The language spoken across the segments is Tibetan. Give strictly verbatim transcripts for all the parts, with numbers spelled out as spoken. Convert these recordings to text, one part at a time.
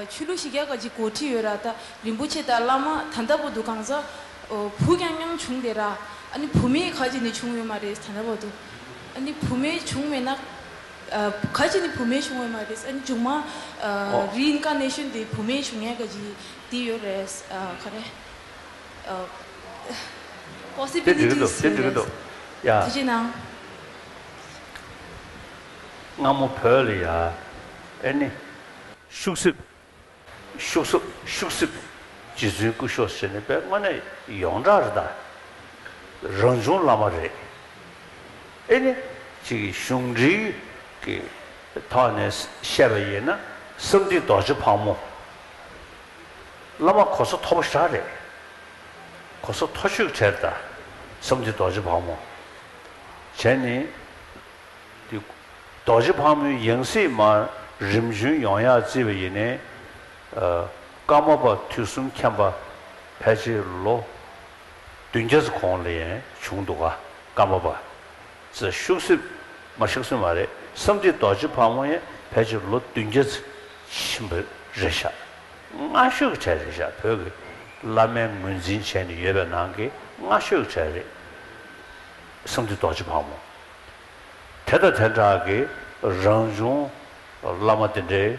ཆོས་ལུགས་ཤིག་ག་ག་ཅིག་གོ་ཁྲིད་ཡོད་ར། ད་རིན་པོ་ཆེ་དང་བླ་མ་ད་ལྟ་བར་དུ་གང་ཟག་བུ་རྐྱང་རྐྱང་བྱུང་བསྡད་ར། ཨ་ནི་བུ་མེད་ག་ཅིག་ནི་བྱུང་ཡོད་མ་རེད་ད་ལྟ་བར་དུ། ཨ་ནི་བུ་མེད་བྱུང་མེད་ན། ག་ཅིག་ནི་བུ་མེད་བྱུང་ཡོད་མ་རེད། ཨ་ནི་མཇུག་མ་རི་ཨིན་ཀར་ནེ་ཤན་དེ་བུ་མེད་བྱུང་ཡས་ག་ཅིག་དེ་ཡོད་རེད། ག་རེ། དེ་འགྲིག་གི་འདུག་དེ་འགྲིག་གི་འདུག་ཡ། ཐུགས་རྗེ་གནང་། སྔ་མོ་བོད་ལ་ཡ། ཨེ་ནི། ཤུག་སིབ། ཤུག་སིབ། ཤུག་སིབ། རྗེ་བཙུན་སྐུ་ཞབས་ཟེར་ནས་པས་དངོས་གནས་ཡོངས་གྲགས་རེད་ད། རང་བྱུང་བླ་མ་རེད། ཨེ་ནི། ཅིག་གཞུང་འབྲེལ་གྱི་ཐོག་ནས་བཤད་པ་ཡིན་ན་བསམ་གཏན་རྡོ་རྗེ་ཕག་མོ། བླ་མ་གོ་ས་མཐོ་པོ་ཞེ་དྲག་རེད། གོ་ས་མཐོ་ཤོས་ཀྱི་གྲས་རེད་ད། བསམ་གཏན་རྡོ་རྗེ་ཕག་མོ། བྱས་ནི། དེ། རྡོ་རྗེ་ཕག་མོའི་ཡང་སྲིད་མར་རིམ་བྱོན་ཡོང་ཡག་བརྩིས་པ་ཡིན་ནའི། ཨ། ཀརྨ་པ་དུས་གསུམ་མཁྱེན་པ་ཕལ་ཆེར་ལོ་བདུན་བརྒྱ་ཙམ་གོང་ལ་ཡང་བྱུང་འདུག་ག་ཀརྨ་པ་ཚེ་ཤུག་སིབ་མ་ཤུག་སིབ་མ་རེད། བསམ་གཏན་རྡོ་རྗེ་ཕག་མོ་ཡང་ཕལ་ཆེར་ལོ་བདུན་བརྒྱ་ཙམ་ཕྱིན་པ་རེད་ཤག་སྔ་ཤོས་ཀྱི་གྲས་རེད་ཤག་བོད་ཀྱི་བླ་མའི་ངོས་འཛིན་བྱས་ནས་ཡོད་པའི་ནང་གི་སྔ་ཤོས་ཀྱི་གྲས་རེད། བསམ་གཏན་རྡོ་རྗེ་ཕག་མོ། དེ་དང་དེ་འདྲ་གི་རང་བྱུང་བླ་མ་དེ་འདྲའི་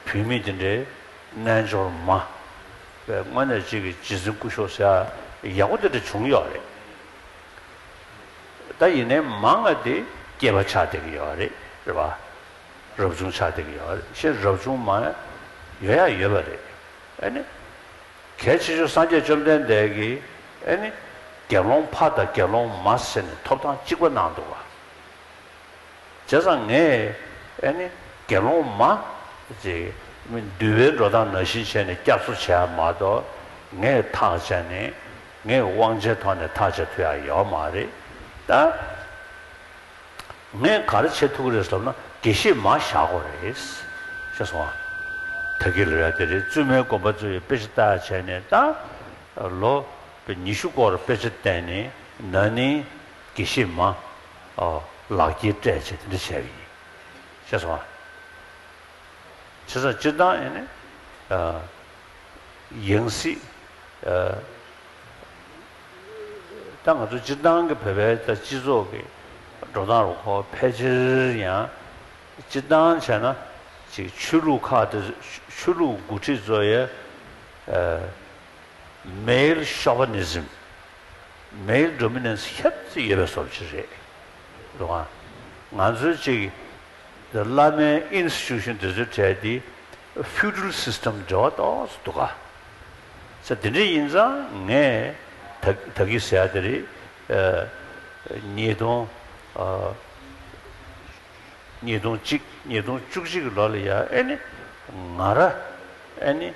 བུད་མེད་དེ་འདྲའི་རྣལ་འབྱོར་མ། དངོས་གནས་གཅིག་གི་རྗེ་བཙུན་སྐུ་ཞབས་ཟེར་ཡག་པོ་དེ་འདྲ་བྱུང་ཡོད་རེད། ད་ཡིན་ནའི་མང་ང་དེ་སྐྱེས་པ་ཆགས་བསྡད་ཀྱི་ཡོད་རེད། རེད་པ། རབ་བྱུང་ཆགས་བསྡད་ཀྱི་ཡོད་རེད། ཤེས་རབ་བྱུང་མ་ཡོད་ཡ་ཡོད་པ་རེད། ཨ་ནི། གལ་ཆེ་ཤོས་སངས་རྒྱས་བཅོམ་ལྡན་འདས་ཀྱིས་ཨ་ནི། དགེ་སློང་ཕ་དང་དགེ་སློང་མ་ཟེར་ནས་ཐོབ་ཐང་གཅིག་པ་གནང་འདུག་བ། བྱས་ཙང་ངས་ཨ་ནི་དགེ་སློང་མ་ཅིག་མི་འདུལ་བའི་འགྲོ་སྟངས་ནང་བཞིན་བྱས་ནས་བསྐྱར་གསོ་བྱས་པ་མ་གཏོགས་ངས་ཐག་བཅད་ནས་ངས་དབང་ཆའི་ཐོག་ནས་ཐག་བཅད་ཐུབ་ཡ་ཡོད་མ་རེད་ད། ངས་ག་རེ་བྱེད་ཐུབ་ཀྱི་རེད་ཟེར་ན་དགེ་བཤེས་མ་བཞག་དགོས་རེད། ཤེས་སོང་ཨ། ད་གི་ལ་ར་དེ་རེད། བཙུན་མའི་དགོན་པ་ཚོ་ཡི་དཔེ་ཆ་ལྟ་བྱས་ནས་ད་ལོ་ཉི་ཤུ་སྐོར་དཔེ་ཆ་བལྟས་ནས་ན་ནིང་དགེ་བཤེས་མ་ལག་འཁྱེར་སྤྲད་བྱས་དེ་འདྲ་བྱས་པ་ཡིན། ཤེས་སོང་ཨ། བྱས་ཙང་སྤྱིར་བཏང་ཡིན་ནི། ཡང་སྲིད། ད་ང་ཚོ་སྤྱིར་བཏང་གི་བོད་པའི་ད་སྤྱི་ཚོགས་ཀྱི་འགྲོ་སྟངས་རུ་ཁོ་ཕལ་ཆེར་ཡང་སྤྱིར་བཏང་བྱས་ན་ཅིག་ཆོས་ལུགས་ཁག་དེ་ཆོས་ལུགས་འགོ་ཁྲིད་ཚོ་ཡི་male chauvinism, male dominance ཧེབ་ཙམ་ཡོད་པའི་བཟོ་ཅིག་རེད། རེད་བ། ང་ཚོའི་ཅིག་བླ་མའི་institution དེ་ཚོའི་གྲས་དེ་feudal system འབྲེལ་བ་ཏོག་ཙམ་འདུག་ག་ས་དེ་འདྲ་ཡིན་ཙང་ངས་ད་ད་གི་ཟེར་ཡ་དེ་རེད། ཉིས་སྟོང་ཉིས་སྟོང་གཅིག་ཉིས་སྟོང་བཅུ་གཅིག་གི་ལོ་ལ་ཡ་ཨེ་ནི་ང་ར་ཨེ་ནི་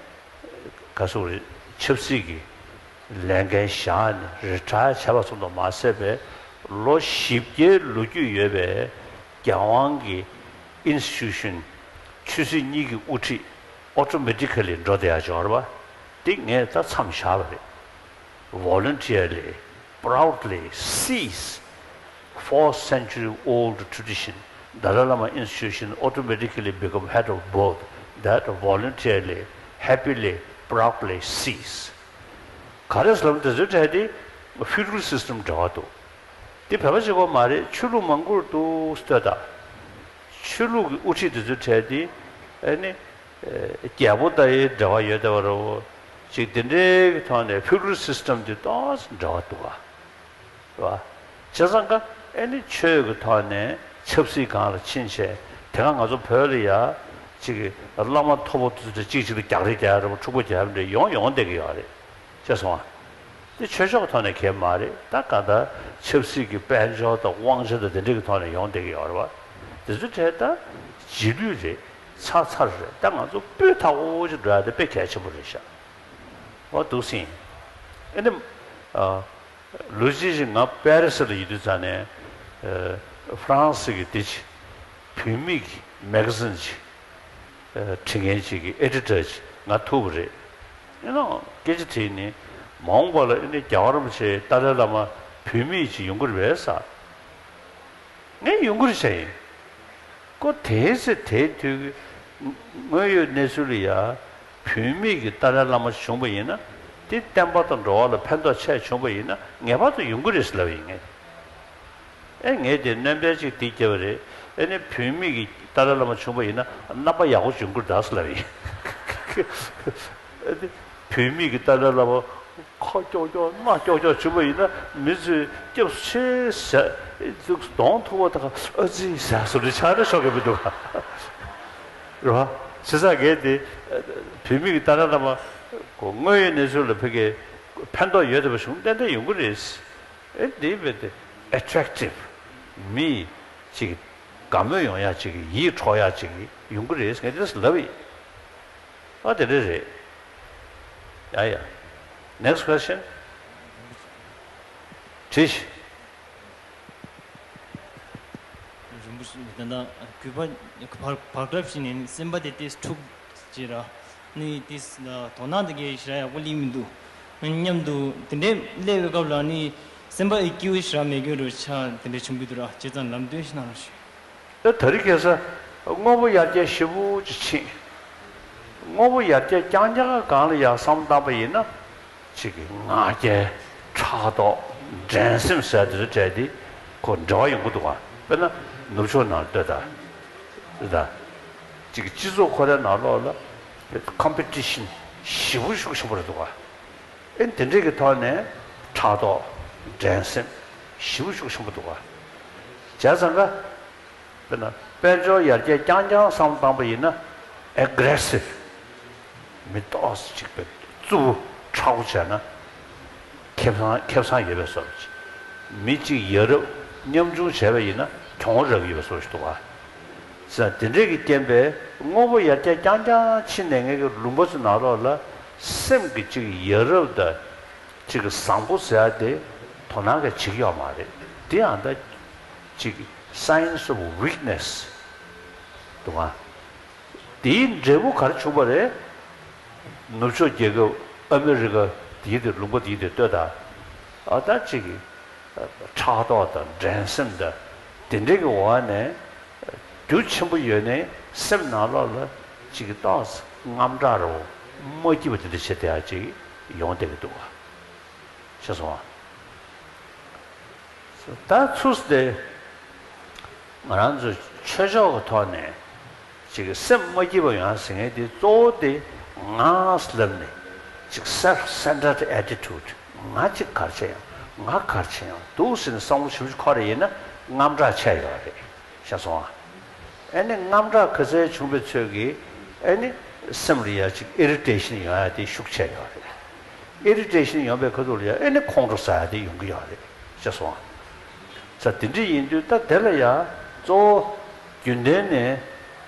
ག་སོག་རེད། ཆབ་སྲིད་ཀྱི་ལས་འགན་བཞག་ནས་རི་ཊ་ཡར་བྱས་པ་ཙམ་དུ་མ་ཟད་པའི་ལོ་བཞི་བརྒྱའི་ལོ་རྒྱུས་ཡོད་པའི་རྒྱལ་དབང་གི་institution ཆོས་སྲིད་གཉིས་ཀྱི་དབུ་ཁྲིད་automatically འགྲོ་བསྡད་ཡ་ཅིག་ཡོད་རེད་པ། འདི་ངས་ད་མཚམས་བཞག་པ་རེད། Voluntarily, proudly cease four century old tradition, Dalai Lama institution automatically become head of board that voluntarily, happily, proudly cease. ག་རེ་ཟེར་ལབ་ན་དེ་ཚོའི་གྲས་དེ་feudal system འདྲ་བ་འདུག་དེ་བོད་པ་གཅིག་པོ་མ་རེད། ཆོས་ལུགས་མང་པོར་འདུག་ལྟོས་དང་། ཆོས་ལུགས་ཀྱི་དབུ་ཁྲིད་དེ་ཚོའི་གྲས་དེ་ཨ་ནི་རྒྱལ་པོ་དང་ཡི་འབྲེལ་བ་ཡོད་བསྡད་པ་རེད་བོ། ཅིག་དེ་འདྲའི་གི་ཐོག་ནས་feudal system དེ་ཏོག་ཙམ་འདྲ་བ་འདུག་ག་རེད་བ། བྱས་ཙང་ཀ་ཨེ་ནི་ཆོས་ཀྱི་ཐོག་ནས་ཆབ་སྲིད་སྒང་ལ་ཕྱིན་བྱས་དེ་ག་ང་ཚོ་བོད་ལ་ཡ་ཅིག་གི་བླ་མ་མཐོ་པོ་དེ་ཚོ་གཅིག་གཅིག་ལ་རྒྱག་རེས་རྒྱག་རེས་འཁྲུག་པ་རྒྱག་རེས་ཡོང་ཡོང་བསྡད་ཀྱི་ཡོད་རེད། ཤེས་སོང་ཨ། དེ་ཆོས་ཕྱོགས་ཀྱི་ཐོག་ནས་གལ་མ་རེད། ད་ག་ད་ཆབ་སྲིད་ཀྱི་དཔལ་འབྱོར་དང་དབང་ཆ་དང་དེ་འདྲ་གི་ཐོག་ནས་ཡོང་བསྡད་ཀྱི་ཡོད་རེད་བ། དེ་ཚོ་གྲས་ད་རྗེས་ལུས་རེད། ཚར་ཚར་རེད། ད་ང་ཚོ་སྤུས་དག་པོ་ཅིག་འགྲོ་ཡ་དེ་དཔེ་གལ་ཆེན་པོ་རེད་ཤག་འོ་འདུག་སེ་ཡིན། ཨེ་ནི། ཨ། ལོ་གཅིག་ཅིག་ང་པེ་རི་སི་ལ་ཡོད་དུས་ཙ་ནས། ཨ། ཧྥ་རན་སི་གི་དེ་ཅིག་བུད་མེད་ཀྱི་མེ་ག་ཛིན་ཅིག་ཨ། འབྲི་མཁན་ཅིག་གི་ཨེ་ཌི་ཊར་ཅིག་ང་ཐུག་པ་རེད། ཨེ་ནོ་སྐད་ཆ་དྲིས་ནི། མ་འོངས་པ་ལ་ཨེ་ནི་རྒྱལ་བ་རིན་པོ་ཆེ་ཏཱ་ལའི་བླ་མ་བུད་མེད་ཅིག་ཡོང་གི་རེད་པས་ཟེར། ངས་ཡོང་གི་རེད་བྱས་ཡིན། ཁོ་དེའི་ཚེ་དེའི་དུས་ དངོས་ཡོད་གནས་ཚུལ་ལ་ཡ་བུད་མེད་ཀྱི་ཏཱ་ལའི་བླ་མ་བྱུང་བ་ཡིན་ན། དེ་བསྟན་པ་དང་འགྲོ་བ་ལ་ཕན་ཐོགས་ཆེ་བྱུང་བ་ཡིན་ན་ངེས་པར་དུ་ཡོང་གི་རེད་ཟེར་ལབ་པ་ཡིན། ངས་ཨེ་ངས་དེ་སྣོན་པ་ཅིག་དེ་བརྒྱབ་པ་རེད། ཨེ་ནི་བུད་མེད་ཀྱི་ཏཱ་ལའི་བླ་མ་བྱུང་བ་ཡིན་ན་རྣམ་པ་ཡག་པོ་བྱུང་གི་རེད་ད་ཟེར་ལབ་པ་ཡིན། ཨེ་ནི་བུད་མེད་ཀྱི་ཏཱ་ལའི་བླ་མ་ཁ་ཀྱོག་ཀྱོག་སྣ་ཀྱོག་ཀྱོག་བྱུང་བ་ཡིན་ན་མི་ཚོས་སྐྱབས་སུ་མཆི་ཟེར། གདོང་ཐུག་པ་དང་ཨ་ཙི་ཟེར་བཟོ་འདྲ་ཆགས་ན་ཆོག་གི་མི་འདུག་ག་རེད་བ། བྱས་ཙང་ངས་དེ་བུད་མེད་ཀྱི་ཏཱ་ལའི་བླ་མ་དངོས་ཡོད་གནས་ཚུལ་ལ་ཕ་གིའི་ཕན་ཐོགས་ཡོད་བསྡད་པ་བྱུང་ཏན་ཏན་ཡོང་གི་རེད། ཨེ་འདི་བས་དེ་ཨེ་ཊེ་རེག་ཊིབ། མི་ཅིག་དགའ་མོས་ཡོང་ཡ་ཅིག་ཡིད་འཕྲོག་ཡ་ཅིག་ཡོང་གི་རེད་ངས་དེ་ལབ་ཡིན། ཨ་དེ་འདྲ་རེད། ཡ་ཡ། Next question. དྲིས། རིན་པོ་ཆེ་ད་ལྟ་གུས་པ་བར་བར་སྐབས་ཤིག་ནས་ནི་སེམས་པ་དེ་ཏོག་ཙམ་འཁྲུག་ཅིག་ར། ནི་ཏོག་ཙམ་དོ་སྣང་དེ་གའི་ཞེ་དྲག་ཡག་པོ་སླེབས་མི་འདུག་མཉམ་དུ་དེ་འདྲའི་སླེབས་པའི་སྐབས་ལ་ནི་སེམས་པ་ཨི་ཀིའུ་ཞེ་དྲག་མེད་མཁན་རུ་ཆགས་དེ་འདྲ་བྱུང་གི་འདུག་ར། བྱས་ཙང་ལམ་སྟོན་ཞིག་གནང་རོགས་ཞུ། ད་ད་རེས་ཁ་སང་དངོས་པོ་ཡར་རྒྱས་ཞེ་པོ་ཅིག་ཕྱིན། དངོས་པོ་ཡར་རྒྱས་རྐྱང་རྐྱང་སྒང་ལ་ཡར་བསམ་བློ་བཏང་པ་ཡིན་ན། ཅིག་གི་ང་རྒྱལ། ཕྲག་དོག། འགྲན་སེམས་ཟེར་དེ་ཚོ་བྲལ་ཏེ་ཁོ་འབྲེལ་བ་ཡོང་གི་འདུག་ག་དཔེར་ན་ནུབ་ཕྱོགས་ནང་ལྟོས་དང་། ད་ཅིག་སྤྱི་ཚོགས་ཁོ་རའི་ནང་ལོགས་ལ་ཀམ་པི་ཊི་ཤན་ཞེ་པོ་ཤུགས་ཆེན་པོ་རེད་འདུག་ག་ཨེ་དེ་འདྲས་ཀྱི་ཐོག་ནས་ཕྲག་དོག། འགྲན་སེམས་ཞེ་པོ་ཤུགས་ཆེན་པོ་འདུག་ག་བྱས་ཙང་ཀ་དཔེར་ན་དཔལ་འབྱོར་ཡར་རྒྱས་རྐྱང་རྐྱང་བསམ་བློ་བཏང་པ་ཡིན་ན་ཨེ་གྷི་རེ་སིབ། མི་ཏོག་ཙམ་ཅིག་པའི་རྩུབ་པོ་མཁྲེགས་པོ་བྱས་ན་ཁེ་བཟང་ཁེ་བཟང་ཡོད་པའི་བཟོ་འདྲ་ཅིག་མི་གཅིག་ཡ་རབས་མཉམ་ཆུང་བྱས་པ་ཡིན་ན་གྱོང་རག་གི་ཡོད་པའི་བཟོ་འདྲ་ཞིག་འདུག་ག་ཟེར་དེ་འདྲས་ཀྱི་རྐྱེན་པས་དངོས་པོ་ཡར་རྒྱས་རྐྱང་རྐྱང་ཕྱིན་ནས་ངེད་ཀྱི་ལུང་པ་ཚོ་ནང་ལོགས་ལ་སེམས་ཀྱི་གཅིག་ཡ་རབས་དང་གཅིག་བཟང་པོ་ཟེར་ཡ་དེ་དོ་སྣང་གི་བྱེད་ཀྱི་ཡོད་མ་རེད། དེ་ཡང་ད་གཅིག་signs of weakness འདུག་ག་དེའི་འབྲས་བུ་ག་རེ་བྱུང་བ་རེད། ནུབ་ཕྱོགས་རྒྱལ་ཁབ་ཨ་མི་རི་ཀ་དེའི་དེ་ལུང་པ་དེའི་དེ་ལྟོས་དང་། ཨ་ད་ཅིག་ཕྲག་དོག་དང་འགྲན་སེམས་དང་དེ་འདྲའི་གི་འོག་ནས་རྒྱུ་ཆེན་པོ་ཡོད་ནའི་སེམས་ནང་ལོགས་ལ་ཅིག་ཏོག་ཙམ་དངངས་སྐྲག་རོ་མ་སྐྱིད་པ་དེ་འདྲ་བྱེད་བསྡད་ཡ་ཅིག་ཡོང་བསྡད་ཀྱི་འདུག་ག་ཤེས་སོང་ཨ། ད་ཚུར་དེ་ང་རང་ཚོ་ཆོས་ཕྱོགས་ཀྱི་ཐོག་ནས་ཅིག་སེམས་མ་སྐྱིད་པ་ཡོང་ཟེར་མཁན་དེ་གཙོ་བོ་དེ་ང་ལབ་ནས་ཅིག་self centered attitude ང་ཅིག་ག་རེ་བྱས་ཡོང་ང་ག་རེ་བྱས་ཡོང་འདུག་ཟེར་ནས་བསམ་བློ་ཞིབ་ཞིབ་འཁོར་རེ་ཡིན་ན་དངངས་སྐྲག་ཆེ་ཡོད་རེད། ཤེས་སོང་ཨ། ཨ་ནི་དངངས་སྐྲག་ག་ཚད་བྱུང་བའི་ཚོད་ཀྱིས་ཨ་ནི་སེམས་ལ་ཡ་ཅིག་ཨི་རི་ཊེ་ཤན་ཡོང་ཡ་དེ་ཤུགས་ཆེ་ཡོད་རེད། ཨི་རི་ཊེ་ཤན་ཡོང་བའི་ཁ་ཐུག་ལ་ཡ་ཨ་ནི་ཁོང་ཁྲོ་ཟ་ཡ་དེ་ཡོང་གི་ཡོད་རེད། ཤེས་སོང་ཨ། ས་དེ་འདྲ་ཡིན་དུས་ད་དེ་ལ་ཡ་གཙོ་བོ་རྒྱུན་ལྡན་ནས་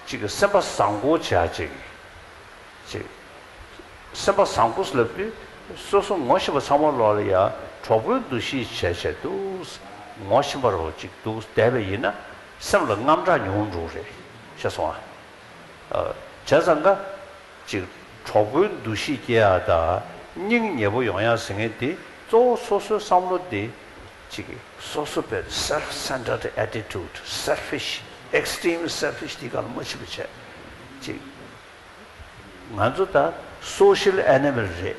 ཅིག་སེམས་པ་བཟང་པོ་བྱ་ཅིག་ཅིག་སེམས་པ་བཟང་པོ་ལབ་དུས་སོ་སོ་ངོ་ཤེས་པ་ཚང་མ་ལོག་ལ་ཡ་གྲོགས་པོའི་འདུ་ཤེས་བྱས་བྱས་འདུག་ངོ་ཤེས་པ་རོ་ཅིག་འདུག་བསྡད་པ་ཡིན་ན་སེམས་ལ་དངངས་སྐྲག་ཉུང་འགྲོ་རེད། ཤེས་སོང་ཨ། བྱས་ཙང་ཀ་ཅིག་གྲོགས་པོའི་འདུ་ཤེས་སྐྱེ་ཡ་དང་སྙིང་ཉེ་པོ་ཡོང་ཡ་ཟེར་མཁན་དེ་གཙོ་བོ་སོ་སོའི་བསམ་བློ་དེ་ཅིག་སོ་སོ་པའི་self centered attitude selfish extreme selfish དེ་ག་ལ་མ་ཕྱིན་པ་བྱས་ཅིག་ང་ཚོ་ད་social animal རེད།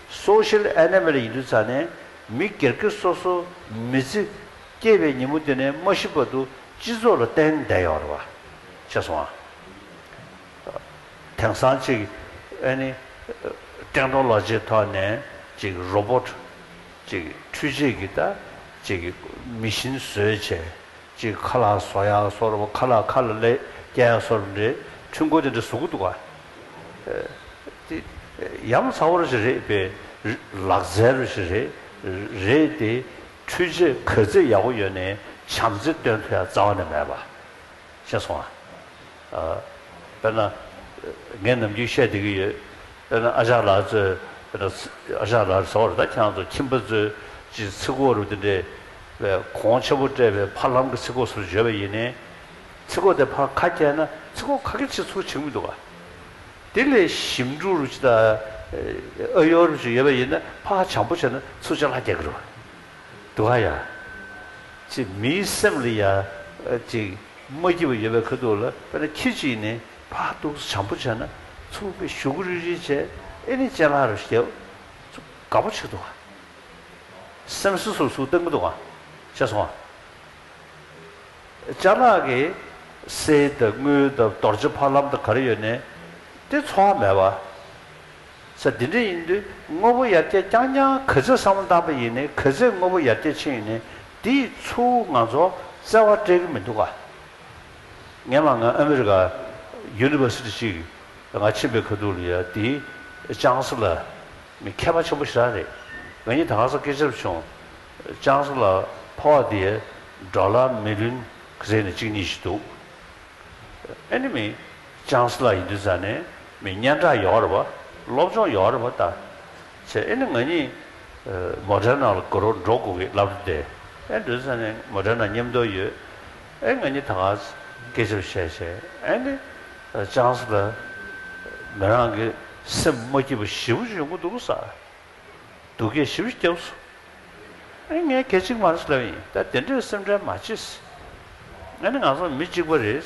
social animal ཡིན་དུས་ཙང་ནས་མི་སྒེར་གྱི་སོ་སོ་མི་ཚེ་སྐྱེས་པའི་ཉིན་མོ་དེ་ནས་མ་ཤི་བར་དུ་སྤྱི་ཚོགས་ལ་བརྟེན་བསྡད་ཡོད་རེད་བ། ཤེས་སོང་ཨ། དེང་སང་ཅིག་ཨ་ནི་ཊེག་ནོ་ལོ་ཇིའི་ཐོག་ནས་ཅིག་རོ་བོ་ཊི་ཅིག་འཕྲུལ་ཆས་ཀྱི་ད་ཅིག་མེ་ཤིན་བཟོས་བྱས་ཅིག་ཁ་ལག་བཟོ་ཡག་བཟོ་རུ་ཁ་ལག་ཁ་ལ་ལས་སྐྱེལ་ཡག་བཟོ་རུ་འདྲའི་འཕྲུལ་འཁོར་དེ་འདྲ་བཟོ་གི་འདུག་ག་དེ་ཡ་མཚན་པོ་ཞིག་རེད་པས། ལག་རྩལ་རུ་ཞིག་རེད། རེད་དེ་འཕྲུལ་ཆས་ག་ཚད་ཡག་པོ་ཡོད་ནའི་བྱམས་བརྩེ་སྟོན་ཐུབ་ཡག་རྩ་བ་ནས་མེད་པ། ཤེས་སོང་ཨ། དཔེར་ན་ངས་ནམ་རྒྱུན་བཤད་བསྡད་ཀྱི་ཡོད། དཔེར་ན་ཨ་ཅག་ལགས་ཚོས་དཔེར་ན་ཨ་ཅག་ལགས་ཟེར་བ་རེད་ད་ཁྱེད་རང་ཚོ་ཁྱིམ་པ་ཚོས་ཅིག་ཚི་གོ་རུ་དེ་འདྲས་པའི་གོང་ཆེན་པོ་སྤྲད་པའི་ཕ་ལམ་གྱི་ཚི་གོ་ཟེར་བརྗོད་པ་ཡིན་ནའི་ཚི་གོ་དེ་ཕར་ཁ་བཀྱགས་ན་ཚི་གོ་ཁ་གི་ཕྱི་ཚུར་བྱེད་ཀྱི་མི་འདུག་ག་དེ་ལས་ཞིམ་ཕྲུག་རུ་ཅིག་དང་ཨ་ཡོ་རུ་ཅིག་ཡོད་པ་ཡིན་ན་ཕར་བྱམས་པོ་བྱས་ན་ཚུར་ཅ་ལག་རྒྱག་གི་རེད་བ། འདུག་ག་ཡ། ཅིག་མིའི་སེམས་ལ་ཡ་ཅིག་མ་སྐྱིད་པ་ཡོད་པའི་ཁ་ཐུག་ལ་དཔེར་ན་ཁྱི་གཅིག་ནི་ ཕར་འདུག་སེ་བྱམས་པོ་བྱས་ན་ཚུར་གི་གཞུག་གུ་རིལ་རིལ་བྱས། ཨེ་ནི་ཅ་ལག་རུ་བཞག་ཚུར་དགའ་པོ་བྱེད་འདུག་ག། སེམས་སུ་སུ་སུ་བཏང་གི་འདུག་ག། ཤེས་སོང་ང་། ཅ་ལག་གི་གསེར་དང་དངུལ་དང་རྡོ་རྗེ་ཕ་ལམ་དང་ག་རེ་ཡོད་ནའི་དེ་འཚོ་བ་མེད་པ། ས་འདི་འདྲ་ཡིན་དུས་དངོས་པོ་ཡར་རྒྱས་རྐྱང་རྐྱང་ག་ཚོད་བསམ་བློ་བཏང་པ་ཡིན་ནའི་ག་ཚོད་དངོས་པོ་ཡར་རྒྱས་ཕྱིན་ཡིན་ནའི་དེ་ཡིས་ཚུར་ང་ཚོ་བརྩེ་བ་སྤྲད་ཀྱི་མི་འདུག་ག། སྔོན་མ་ང་ཨ་མི་རི་ཀ་ཡུ་ནི་ཝར་སི་ཊི་ཅིག་ང་ཕྱིན་པའི་ཁ་ཐུག་ལ་ཡ་དེའི་ཅང་སི་ལར་མི་མཁས་པ་ཆེན་པོ་ཞེ་དྲག་རེད། ང་གཉིས་ད་ག་ས་སྐད་ཆ་བྱུང་། ཅང་སི་ལར་ཕོ་བ་དེ་ཌོ་ལར་མི་ལི་ཡོན་ག་ཚོད་ནས་གཅིག་གཉིས་ཤིག་འདུག། ཨ་ནི་མི་ཅང་སི་ལར་ཡིན་དུས་ཙང་ནས་མི་སྙན་གྲགས་ཡོད་རེད་པ། སློབ་སྦྱོང་ཡོད་རེད་པ་ད། བྱས་ཨ་ནི་ང་གཉིས་མོ་ཌེ་ན་ལ་དགའ་རོགས་འགྲོ་དགོས་ཀྱི་ལབ་སྟེ། ཨ་འདུག་ས་ནས་མོ་ཌེ་ན་མཉམ་དུ་ཡོད། ཨ་ང་གཉིས་ད་ག་སྐད་ཆ་བཤད་བྱས། ཨ་ནི་ཅང་སི་ལར་ང་རང་གི་སེམས་མ་སྐྱིད་པ་ཞེ་པོ་ཅིག་ཡོང་གི་འདུག་ས། སྡུག་སྐད་ཞེ་པོ་ཅིག་བརྒྱབ་སོང་། ཨ་ངས་གལ་ཆེ་གི་མ་རེད་ལབ་ཡིན། ད་དེ་འདྲའི་སེམས་ཁྲལ་མ་བྱེད། ཨ་ནི་ང་ཚོ་མི་གཅིག་པ་རེད།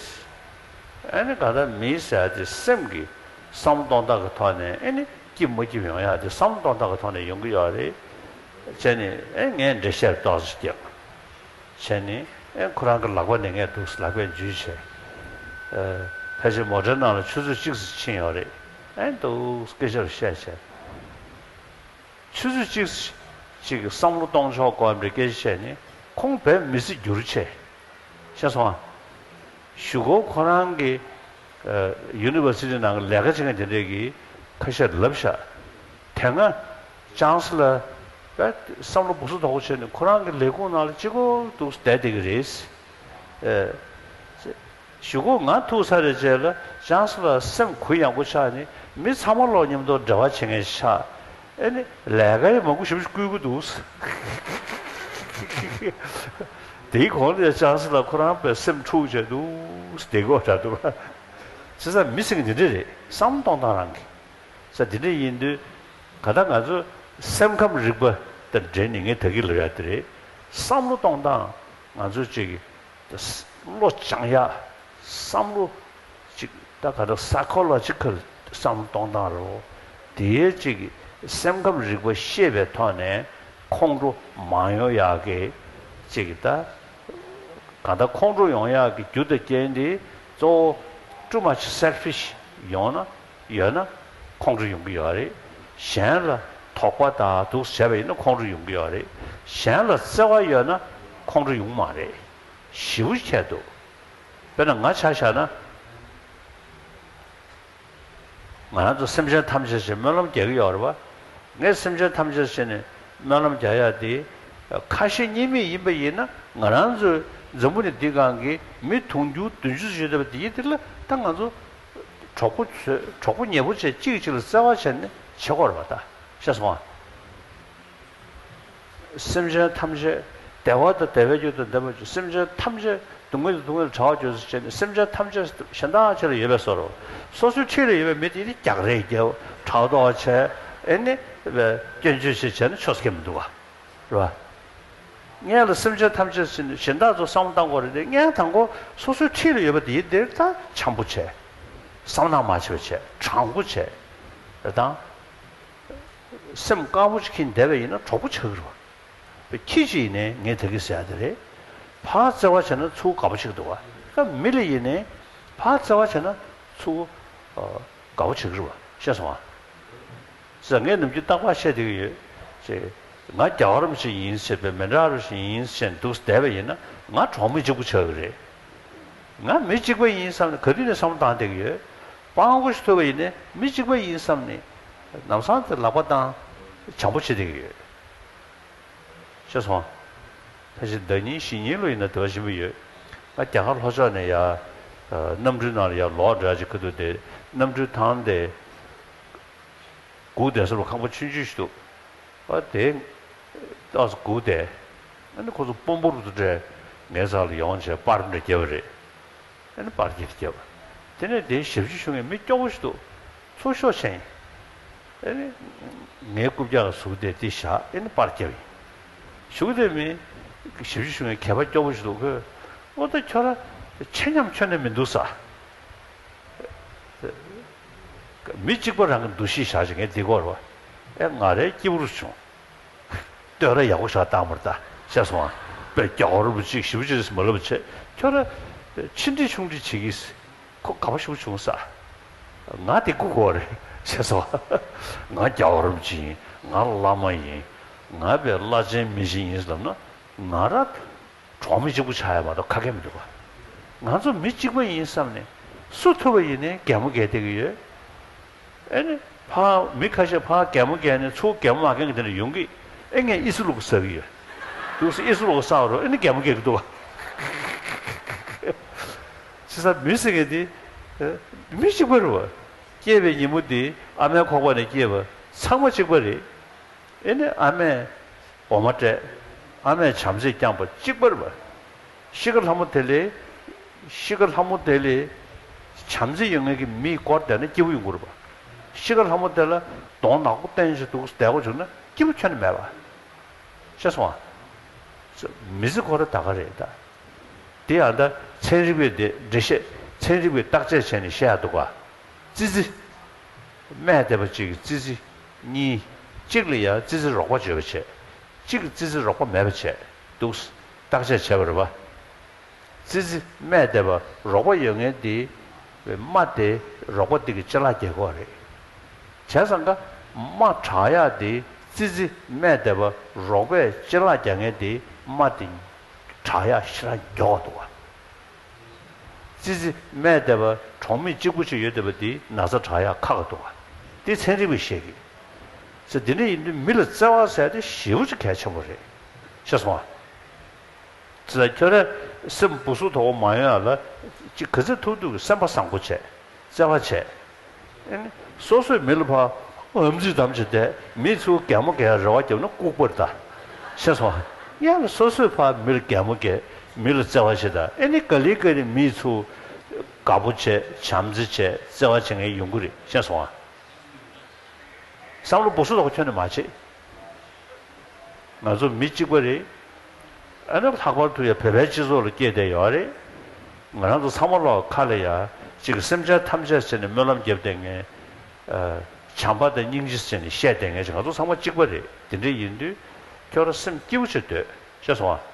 ཨ་ནི་ག་ད་མི་ཟེར་ཡ་དེ་སེམས་ཀྱི་བསམ་བློ་གཏོང་སྟངས་ཀྱི་ཐོག་ནས་ཨ་ནི་སྐྱིད་མ་སྐྱིད་ཡོང་ཡ་དེ་བསམ་བློ་གཏོང་སྟངས་ཀྱི་ཐོག་ནས་ཡོང་གི་ཡོད་རེད། བྱས་ནས་ཨ་ངས་འགྲེལ་བཤད་ཏོག་ཙམ་བརྒྱབ། བྱས་ནས་ཨ་ཁོ་རང་གི་ལག་པ་ནས་ངས་འདུག་ལག་པས་འཇུས་བྱས། ཨ་ཕལ་ཆེར་མོ་ཊའི་ནང་ལ་ཆུ་ཚོད་གཅིག་ཙམ་ཕྱིན་ཡོད་རེད། ཨ་འདུག་སྐད་ཆ་རུ་བཤད་བྱས། ཆུ་ཚོད་གཅིག་ཅིག་གི་བསམ་བློ་གཏོང་ཕྱོགས་སྐོར་འདྲ་སྐད་ཆ་བཤད་ནས་ཁོང་དཔེ་མི་སྲིད་འགྱུར་ཆེ། ཤེས་སོང་ཨ། གཞུག་གུ་ཁོ་རང་གི་ཨ་ཡུ་ནི་ཝར་སི་ཊི་ནང་གི་ལས་ཀ་བྱེད་མཁན་དེ་འདྲས་ཀྱིས་ཁ་ཤས་ལབ་ཤག། དེ་སྔ་ཅང་སི་ལར་དཔེ་བསམ་བློ་སྦུག་སུ་དོག་པོ་བྱས་ནས་ཁོ་རང་གི་ལས་ཁུངས་ནང་ལ་གཅིག་པོ་འདུག་བསྡད་བསྡད་ཀྱི་རེད། ཨ། གཞུག་གུ་ང་ཐུག་ཚར་རེད་བྱས་ལ་ཅང་སི་ལར་སེམས་གུ་ཡངས་པོ་ཆགས་ནས་མི་ཚང་མ་ལོག་མཉམ་དུ་འབྲེལ་བ་བྱེད་མཁན་ཆགས། ཨེ་ནི་ལས་ཀ་ཡང་མང་པོ་ཞེ་པོ་ཞིག་བསྐུལ་གྱི་འདུག། དེའི་གོང་ལ་ཅང་སི་ལར་ཁོ་རང་དཔེ་སེམས་འཁྲུག་བྱས་འདུག་བསྡད་དགོས་འདྲ་འདུག། བྱས་ཙང་མི་ཟེར་མཁན་འདི་འདྲ་རེད། བསམ་བློ་གཏོང་སྟངས་རང་གི། ས་འདི་འདྲ་ཡིན་དུས་ག་ད་ང་ཚོ་སེམས་ཁམས་རིག་པ་དང་འབྲེལ་ནས་ངས་ད་གིན་ལབ་ཡ་དེ་རེད། བསམ་བློ་གཏོང་སྟངས་ང་ཚོ་གཅིག་གི་བློ་སྦྱང་ཡག། བསམ་བློ་ཅིག་ད་ག་ད་སའི་ཁོ་ལོ་ཇི་ཀལ་བསམ་བློ་གཏོང་སྟངས་རེད། དེའི་གཅིག་གི་སེམས་ཁམས་རིག་པ་ཤེས་པའི་ཐོག་ནས་ཁོང་ཁྲོ་མ་ཡོང་ཡག་གི་གཅིག་གི་ད་ག་ད་ཁོང་ཁྲོ་ཡོང་ཡག་གི་རྒྱུ་དང་རྐྱེན་དེ་གཙོ་བོ་too much selfish ཡོང་ན་ཡོད་ན་ཁོང་ཁྲོ་ཡོང་གི་ཡོད་རེད། གཞན་ལ་དོགས་པ་དང་འདུག་བྱས་པ་ཡིན་ན་ཁོང་ཁྲོ་ཡོང་གི་ཡོད་རེད། གཞན་ལ་བརྩེ་བ་ཡོད་ན་ཁོང་ཁྲོ་ཡོང་མ་རེད། ཞེ་པོ་ཁྱད་འདུག། དཔེར་ན་ང་ཆ་བཞག་ན། ང་རང་ཚོ་སེམས་ཅན་ཐམས་ཅད་ཀྱི་སྨོན་ལམ་རྒྱག་གི་ཡོད་རེད་བ། ངས་སེམས་ཅན་ཐམས་ཅད་ཀྱི་ནས་སྨོན་ལམ་རྒྱག་ཡག་དེ། ཁ་ཞེ་གཉིས་མེད་ཡིན་པ་ཡིན་ན་ང་རང་ཚོའི་འཛམ་བུ་གླིང་འདི་སྒང་གི་མི་དུང་ཕྱུར་བདུན་ཅུ་ཡོད་བསྡད་པ་དེ་ཡིན་དེ་ལ་ད་ང་ཚོ་གྲོགས་པོ་ཚོས་གྲོགས་པོ་ཉེ་པོ་བྱས་གཅིག་གིས་གཅིག་ལ་བརྩེ་བ་བྱས་ནས་བྱེད་དགོས་རེད་བ་ད། ཤེས་སོང་ང་། སེམས་ཅན་ཐམས་ཅད་བདེ་བ་དང་བདེ་བའི་རྒྱུ་དང་ལྡན་པ་བཅུ། སེམས་ཅན་ཐམས་ཅད་སྡུག་བསྔལ་དང་སྡུག་བསྔལ་བྲལ་བར་གྱུར་ཅིག་བྱས་ནས་སེམས་ཅན་ཐམས་ཅད་གཞན་དག་ཆ་ལ་ཡོད་པའི་བཟོ་འདྲ། སོ་སོའི་འཁྲིས་ལ་ཡོད་པའི་མི་དེ་ནི་རྒྱག་རེས་རྒྱབ་ཕྲག་དོག་བྱས་ཨེ་ནི་སྐྱོན་བརྗོད་བྱས་བྱས་ན་ཆོག་ས་ཁེལ་མི་འདུག་བ། རེད་བ། སྔོན་ལ་སེམས་ཅན་ཐམས་ཅད་ཟེར་ནས་གཞན་དག་ཚོ་བསམ་བློ་གཏང་དགོས་རེད་དེ། སྔོན་དང་པོ་སོ་སོའི་འཁྲིས་ལ་ཡོད་པ་དེ་དེར་ད་བྱམས་པོ་བྱས། བསམ་ནག་མ་བྱེད་པ་བྱས། དྲང་པོ་བྱས། རེད་དང་། སེམས་དཀར་པོ་ཅིག་འཁྱེར་བསྡད་པ་ཡིན་ན་གྲོགས་པོ་ཆགས་ཀྱི་རེད་བ། ཁྱི་ཅིག་ཡིན་ནའི་ངས་ད་གིན་ཟེར་ཡ་དེ་རེད། ཕར་བརྩེ་བ་བྱས་ན་ཚུར་དགའ་པོ་ཆགས་ཀྱི་འདུག་བ། ད་མི་ལ་ཡིན་ནའི་ཕར་བརྩེ་བ་བྱས་ན་ཚུར་ཨ་དགའ་པོ་ཆགས་ཀྱི་རེད་བ། ཤེས་སོང་ང་། ཟེར་ངས་ནམ་རྒྱུན་རྟག་པར་བཤད་བསྡད་ཀྱི་ཡོད། ཅེས། ང་རྒྱ་གར་མི་ཞིག་ཡིན་ཟེར་བས་མི་འདྲ་རུ་ཞིག་ཡིན་ཟེར་འདུག་བསྡད་པ་ཡིན་ན་ང་གྲོགས་མི་གཅིག་པུ་ཆགས་ཀྱི་རེད། ང་མི་གཅིག་པ་ཡིན་བསམ་ནས་ག་དུས་ནས་བསམ་བློ་བཏང་བསྡད་ཀྱི་ཡོད། སྤྲང་པོ་ཞིག་ཐུག་པ་ཡིན་ནའི་མི་གཅིག་པ་ཡིན་བསམ་ནས་ལམ་སང་དེ་ལག་པ་བཏང་། བྱམས་པོ་བྱེད་བསྡད་ཀྱི་ཡོད། ཤེས་སོང་། ད་ཕྱིན་ཟླ་ཉིན་བཞི་ཉིན་ལོ་ཡིན་ན་དེ་བ་ཞིམ་པོ་ཡོད། ང་རྒྱ་གར་ལྷོ་ཕྱོགས་ནས་ཡར་གནམ་གྲུའི་ནང་ལ་ཡར་ལོག་འདྲ་ཅིག་གི་འདུག་སྟེ། གནམ་གྲུའི་ཐང་དེ་སྒུག་བསྡད་ས་ལ་ཁང་པ་ཆུང་ཆུང་ཞིག་འདུག། ཨ་དེ་ཏོག་ཙམ་སྒུག་བསྡད། ཨ་ནི་ཁོ་ཚོ་དཔོན་པོ་རུ་འདྲ་ངའི་རྩ་ལ་ཡོང་བྱས་པར་འདྲ་བརྒྱབ་པ་རེད། ཨ་ནི་པར་འགྱེད་བརྒྱབ། དེ་ནས་དེའི་ཞབས་ཕྱི་ཞུ་མཁན་མི་སྐྱོ་པོ་ཞིག་འདུག། ཚུར་ཤོག་བྱས་ཡིན། ཨ་ནི་ངའི་རྐུབ་བཀྱག་ལ་ཟུག་སྟེ་དེ་བཞག། ཨ་ནི་པར་བརྒྱབ་ཡིན། ཞུ་གི་དེ་མི་ཞབས་ཕྱི་ཞུ་མཁན་གད་པ་སྐྱོ་པོ་ཞིག་འདུག། ཁོས་ཨོ་ད་ཁྱོད་ར་ཆེ་ཉམས་ཁྱོན་ནས་མི་འདུག་ས། མི་གཅིག་པ་རང་གི་འདུ་ཤེས་བཞག་བྱས་ངས་འདི་སྐོར་བ། ཨེ་ང་རའི་སྐྱིད་པོ་རུ་བྱུང་། བསྟོད་ར་ཡག་པོ་ཞིག་བཏང་བར་ད་ཤེས་སོང་ཨ། དཔེ་རྒྱ་གར་རིན་པོ་ཆེ་ཞེ་པོ་ཅིག་རེད་མ་ལབ་བྱས་ཁྱོད་ར་ཕྱི་འདྲི་ཆུང་འདྲི་བྱེད་ཀྱིས། ཁོ་དགའ་པོ་ཞེ་པོ་བྱུང་ས། ང་དེ་སྒུག་དགོས་རེད་ཤེས་སོང་ཨ། ང་རྒྱ་གར་རིན་པོ་ཆེ་ཡིན། ང་བླ་མ་ཡིན། ང་དཔེ་བླ་ཆེན་མི་ཆེན་ཡིན་ལབ་ན་ང་ར་གྲོགས་མི་གཅིག་པུ་ཆགས་ཡ་མ་གཏོགས་ཁ་སྐད་མི་འདུག་ག་ང་ཚོ་མི་གཅིག་པ་ཡིན་བསམ་ནས་སུ་ཐུབ་པ་ཡིན་ནའི་གད་མོ་བགད་བསྡད་ཀྱི་ཡོད། ཨེ་ནི། ཕར་མི་ཁ་ཤས་ཕར་གད་མོ་བགད་ནས་ཚུར་གད་མོ་མ་བགད་མཁན་དེ་འདྲ་ཡོང་གི། ཨེ་ངས་ཨི་སི་ལུག་ཟ་གི་ཡོད། འདུག་སེ་ཨི་སི་ལུག་ཟ་བ་རུ་ཨེ་ནི་གད་མོ་བགད་ཀྱི་འདུག་བ། བྱས་ཙང་མི་ཟེར་མཁན་དེ་མི་གཅིག་པ་རེད་བ། སྐྱེས་པའི་ཉིན་མོ་དེ་ཨ་མའི་ཁོག་པ་ནས་སྐྱེས་པ་ཚང་མ་གཅིག་པ་རེད། ཨེ་ནི་ཨ་མས་འོ་མ་སྤྲད། ཨ་མས་བྱམས་བརྩེས་བསྐྱངས་པ་གཅིག་པ་རེད་བ། ཤི་ཁ་ལྷ་མོ་དེ་ལས། ཤི་ཁ་ལྷ་མོ་དེ་ལས། བྱམས་བརྩེ་ཡོད་མཁན་གྱི་མི་སྐོར་བསྡད་ན་སྐྱིད་པོ་ཡོང་གི་རེད་པ། ཤི་ཁ་ལྷ་མོ་དེ་ལ་གདོང་ནག་པོ་བསྟན་བྱས་འདུག་བསྡད་དགོས་བྱུང་ན་སྐྱིད་པོ་ཁྱོན་ནས་མེད་པ། ཤེས་སོང་ཨ། མི་ཚེ་ཁོ་ར་ད་ག་རེད་ད། དེ་ཡང་ད་ཚན་རིག་པས་དེ་འགྲེལ་བཤད་ཚན་རིག་པས་བརྟག་དཔྱད་བྱས་ནས་བཤད་ཡག་འདུག་ག་ཙི་ཙི། སྨས་བསྡད་པ་གཅིག་གིས་ཙི་ཙི་གཉིས། གཅིག་ལ་ཡང་ཙི་ཙི་རོགས་པ་བརྗོད་པ་བྱས། གཅིག་གིས་ཙི་ཙི་རོགས་པ་མེད་པ་བྱས། འདུག་བརྟག་དཔྱད་བྱས་པ་རེད་པ། ཙི་ཙི་སྨས་བསྡད་པ་རོགས་པ་ཡོད་མཁན་དེ། རྨ་དེ་རོགས་པ་དེ་གི་ཅ་ལག་རྒྱག་གི་རེད། བྱས་ཙང་ཀ་རྨ་དྲག་ཡག་དེ་ཙི་ཙི་སྨས་བསྡད་པ་རོགས་པས་ཅ་ལག་རྒྱག་མཁན་དེ་རྨ་དེ་དྲག་ཡག་ཞེ་དྲག་མགྱོགས་པ་འདུག་བ། ཙི་ཙི་སྨས་བསྡད་པ་གྲོགས་མེད་གཅིག་པུ་ཅིག་ཡོད་བསྡད་པ་དེ་ན་ཚ་དྲག་ཡག་ཁག་ག་འདུག་བ། དེ་ཚན་རིག་པས་བཤད་ཀྱི། ཟེར་དེ་འདྲ་ཡིན་དུས་མི་ལ་བརྩེ་བ་ཟེར་དེ་ཞེ་པོ་ཅིག་གལ་ཆེན་པོ་རེད། ཤེས་སོང་ཨ། ཙི་ཙི་ཁྱོད་ར་སེམས་སྦུ་སུ་དོག་པོ་མ་ཡོང་ཡག་ལ་ཅིག་ག་ཚོད་ཐུབ་ཐུབ་ཀྱི་སེམས་པ་བཟང་པོ་བྱས། བརྩེ་བ་བྱས། ཨེ་ནི། སོ་སོས་མི་ལ་ཕར་ཧམ་ཚིག་དམ་བྱས་བསྡད་མི་ཚུར་གད་མོ་བགད་ཡག་རེ་བ་བརྒྱབ་ན་ལྐུགས་པ་རེད་ད། ཤེས་སོང་ཨ། ཡང་ན་སོ་སོས་ཕར་མི་ལ་གད་མོ་བགད་མི་ལ་བརྩེ་བ་བྱེད་ད་ཨེ་ནི་ག་ལེ་ག་ལེ་མི་ཚུར་དགའ་པོ་བྱས་བྱམས་བརྩེ་བྱས་བརྩེ་བ་བྱེད་མཁན་ཡོང་གི་རེད། ཤེས་སོང་ཨ། བསམ་བློ་སྦུ་སུ་དོག་པོ་ཁྱོན་ནས་མ་བྱེད། ང་ཚོ་མི་གཅིག་པ་རེད། ཨ་ནི་ལྷག་པར་དུ་ཡང་བོད་པའི་སྤྱི་ཚོགས་ལ་སྐྱེས་བསྡད་ཡོད་རེད། ང་རང་ཚོ་ཚང་མ་ལོག་ཁ་ལ་ཡ་གཅིག་སེམས་ཅན་ཐམས་ཅད་ཟེར་ནས་སྨོན་ལམ་བརྒྱབ་བསྡད་མཁན། ཨ། བྱམས་པ་དང་སྙིང་རྗེ་ཟེར་ནས་བཤད་བསྡད་མཁན་ཞིག་ང་ཚོ་ཚང་མ་གཅིག་པ་རེད། དེ་འདྲ་ཡིན་དུས་ཁྱོད་རང་སེམས་སྐྱིད་པོ་བྱས་སྡོད། ཤེས་སོང་ཨ།